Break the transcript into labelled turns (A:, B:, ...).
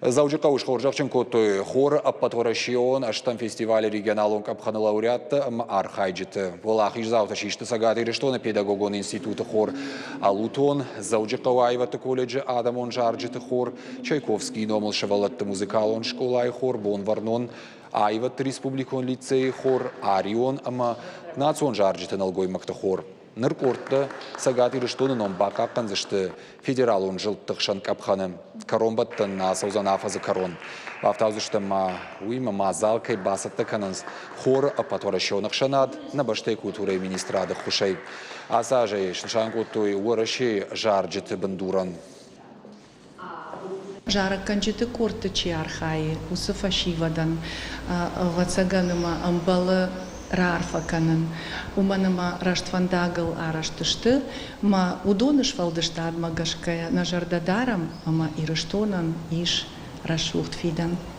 A: Дзӕуджыхъӕуы схорзӕхджын кодтой хоры ӕппӕтуӕрӕсеон ӕстӕм фестивалы регионалон къӕпхӕны лауреаттӕ ӕмӕ архайджыты. Уӕлахиздзаутӕ систы Цӕгат Ирыстоны педагогон институты хор «Ӕлутон», Дзӕуджыхъӕуы аивӕдты колледжы адӕмон зарджыты хор, Чайковскийы номыл сывӕллӕтты музыкалон скъолайы хор «Бонвӕрнон», аивӕдты республикон лицейы хор «Арион» ӕмӕ национ зарджыты нӕлгоймӕгты хор. Ныр къордтӕ Цӕгат Ирыстоны ном бахъахъхъӕндзысты федералон зылдты хсӕн къӕпхӕны. Кӕронбӕттӕн ацӕудзӕн афӕдзы кӕрон. Бафтаудзыстӕм ма, уыимӕ мадзал кӕй бацӕттӕ кӕнынц хоры ӕппӕтуӕрӕсеон ӕхсӕнад нӕ бӕстӕйы культурӕйы министрады ӕххуысӕй. Ацы азӕй снысан кодтой Уӕрӕсейы зарджыты бындурӕн.
B: Зарӕггӕнджыты къордты чи архайы, уыцы фӕсивӕдӕн, ӕвӕццӕгӕн ӕмӕ ӕмбӕлы раарфӕ кӕнын, уымӕн ӕмӕ рӕствӕндагыл арӕзт сты ӕмӕ уыдоны сфӕлдыстадмӕ гӕсгӕ нӕ зӕрдӕ дарӕм ӕмӕ Ирыстонӕн ис рӕсугъд фидӕн.